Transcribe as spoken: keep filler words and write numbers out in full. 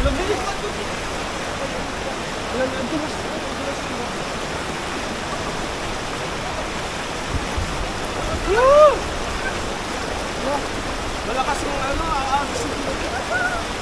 Lumilipad ko. Alam mo, ang dulas, ang dulas, ang dulas. Woo! Malakas yung ano, ah, ah,